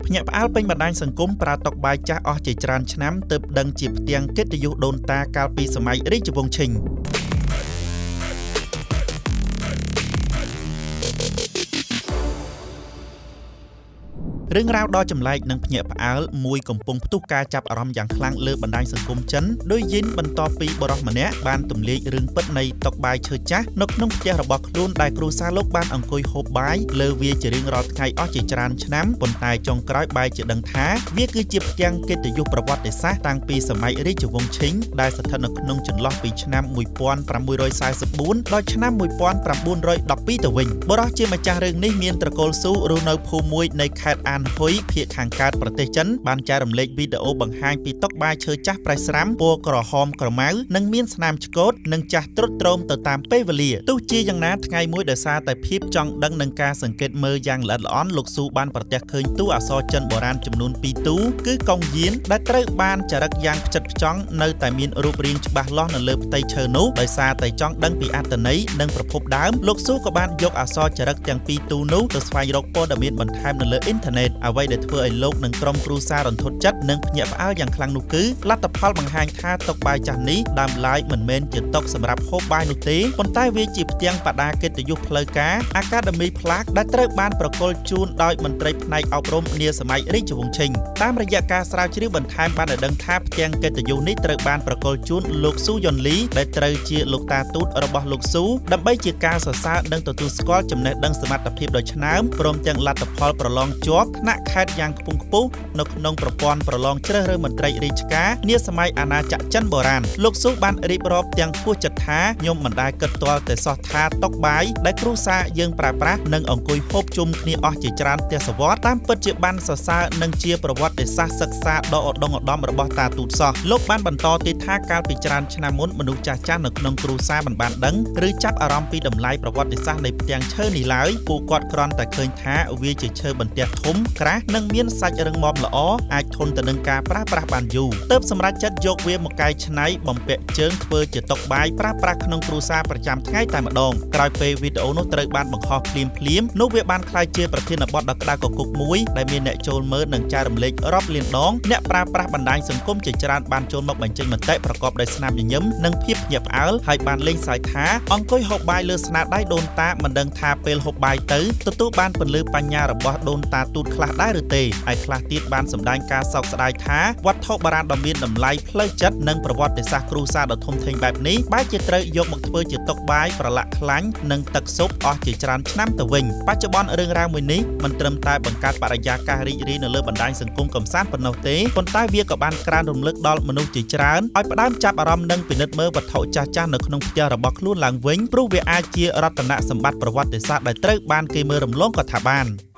ភ្ញាក់ផ្អើលពេញបណ្ដាញសង្គមប្រើតុបាយចាស់អស់ជាច្រើនឆ្នាំទើបដឹងជាផ្ទាំងកិត្តិយសដូនតាកាលពីសម័យរាជវង្សឈិង រឿងរ៉ាវដ៏ចម្លែកនិងភ្ញាក់ផ្អើលមួយកំពុងផ្ទុះការចាប់អារម្មណ៍យ៉ាងខ្លាំងលើបណ្ដាញសង្គមចិនដោយយិនបន្ទាប់ពីបុរសម្នាក់បានទម្លាយរឿងពិតនៃតុបាយឈើចាស់នៅក្នុងផ្ទះរបស់ខ្លួនដែលគ្រួសារលោកបានអង្គុយហូបបាយលើវាជារៀងរាល់ថ្ងៃអស់ជាច្រើនឆ្នាំប៉ុន្តែចុងក្រោយបែរជាដឹងថាវាគឺជាផ្ទាំងកិត្តិយសប្រវត្តិសាស្ត្រតាំងពីសម័យរាជវង្សឈិងដែលស្ថិតនៅក្នុងចន្លោះពីឆ្នាំ1644ដល់ឆ្នាំ1912ទៅវិញបុរសជាម្ចាស់រឿងនេះមានត្រកូលស៊ូរស់នៅភូមិមួយនៃខេត្តអានហ៊ុយភាគខាងកើតប្រទេសចិនបានចែករំលែកវីដេអូបង្ហាញពីតុបាយឈើចាស់ប្រេះស្រាំពណ៌ក្រហមក្រមៅនិងមានស្នាមឆ្កូតនិងចាស់ទ្រុឌទ្រោមទៅតាមពេលវេលាទោះជាយ៉ាងណាថ្ងៃមួយដោយសារតែភាពចង់ដឹងនិងការសង្កេតមើលយ៉ាងល្អិតល្អន់លោកស៊ូបានប្រទះឃើញតួអក្សរចិនបុរាណចំនួន2តួគឺកុងយានដែលត្រូវបានចារឹកយ៉ាងផ្ចិតផ្ចង់នៅតែមានរូបរាងច្បាស់លាស់នៅលើផ្ទៃឈើនោះដោយសារតែចង់ដឹងពីអត្ថន័យនិងប្រភពដើមលោកស៊ូក៏បានយកអក្សរចារឹកទាំងពីរតួនោះទៅស្វែងរកព័ត៌មានបន្ថែមនៅលើអ៊ីនធឺណិតអ្វីដែលធ្វើឲ្យលោកនិងក្រុមគ្រួសាររន្ធត់ចិត្តនិងភ្ញាក់ផ្អើលយ៉ាងខ្លាំងនោះគឺលទ្ធផលបង្ហាញថាតុបាយចាស់នេះដើមឡើយមិនមែនជាតុសម្រាប់ហូបបាយនោះទេប៉ុន្តែវាជាផ្ទាំងបដាកិត្តិយសផ្លូវការ Academy Plaque ដែលត្រូវបានប្រគល់ជូនដោយមន្ត្រីផ្នែកអប់រំនាសម័យរាជវង្សឈិងតាមរយៈការស្រាវជ្រាវបន្ថែមបានឲ្យដឹងថាផ្ទាំងកិត្តិយសនេះត្រូវបានប្រគល់ជូនលោកស៊ូយុនលីដែលត្រូវជាលោកតាទូតរបស់លោកស៊ូដើម្បីជាការសរសើរនិងទទួលស្គាល់ចំណេះដឹងសមត្ថភាពដ៏ឆ្នើមព្រមទាំងលទ្ធផលប្រឡងជាប់ថ្នាក់ខេត្តយ៉ាងខ្ពង់ខ្ពស់នៅក្នុងប្រព័ន្ធប្រឡងជ្រើសរើសមន្ត្រីរាជការនាសម័យអាណាចក្រចិនបុរាណលោកស៊ូបានរៀបរាប់ទាំងហួសចិត្តថាខ្ញុំមិនដែលគិតទាល់តែសោះថាតុបាយដែលគ្រួសារយើងប្រើប្រាស់និងអង្គុយហូបជុំគ្នាអស់ជាច្រើនទសវត្សរ៍តាមពិតជាបានសរសើរនិងជាប្រវត្តិសាស្ត្រសិក្សាដ៏ឧត្តុង្គឧត្តមរបស់តាទូតសោះលោកបានបន្តទៀតថាកាលពីច្រើនឆ្នាំមុនមនុស្សចាស់ៗនៅក្នុងគ្រួសារមិនបានដឹងឬចាប់អារម្មណ៍ពីតម្លៃប្រវត្តិសាស្ត្រនៃផ្ទាំងឈើនេះឡើយពួកគាត់គ្រាន់តែឃើញថាវាជាឈើបន្ទះធំក្រាស់និងមានសាច់រឹងមាំល្អអាចធន់ទៅនឹងការប្រើប្រាស់បានយូរទើបសម្រេចចិត្តយកវាមកកែច្នៃបំពាក់ជើងធ្វើជាតុបាយប្រើប្រាស់ក្នុងគ្រួសារប្រចាំថ្ងៃតែម្ដងក្រោយពេលវីដេអូនោះត្រូវបានបង្ហោះភ្លាមៗនោះវាបានក្លាយជាប្រធានបទដ៏ក្តៅគគុកមួយដែលមានអ្នកចូលមើលនិងចែករំលែករាប់លានដងអ្នកប្រើប្រាស់បណ្ដាញសង្គមជាច្រើនបានចូលមកបញ្ចេញមតិប្រកបដោយស្នាមញញឹមនិងភាពភ្ញាក់ផ្អើលហើយបានលេងសើចថាអង្គុយហូបបាយលើស្នាដៃដូនតាមិនដឹងថាពេលហូបបាយទៅទទួលបានពន្លឺបញ្ញារបស់ដូនតាទូតខ្លះដែរឬទេហើយខ្លះទៀតបានសម្ដែងការសោកស្ដាយថាវត្ថុបុរាណដ៏មានតម្លៃផ្លូវចិត្តនិងប្រវត្តិសាស្ត្រគ្រួសារដ៏ធំធេងបែបនេះបែរជាត្រូវយកមកធ្វើជាតុបាយប្រឡាក់ខ្លាញ់និងទឹកស៊ុបអស់ជាច្រើនឆ្នាំទៅវិញបច្ចុប្បន្នរឿងរ៉ាវមួយនេះមិនត្រឹមតែបង្កើតបរិយាកាសរីករាយនៅលើបណ្ដាញសង្គមកម្សាន្តប៉ុណ្ណោះទេប៉ុន្តែវាក៏បានក្រើនរំលឹកដល់មនុស្សជាច្រើនឲ្យផ្ដើមចាប់អារម្មណ៍និងពិនិត្យមើលវត្ថុចាស់ៗនៅក្នុងផ្ទះរបស់ខ្លួនឡើងវិញព្រោះវាអាចជារតនសម្បត្តិប្រវត្តិសាស្ត្រដែលត្រូវបានគេមើលរំលងក៏ថាបាន។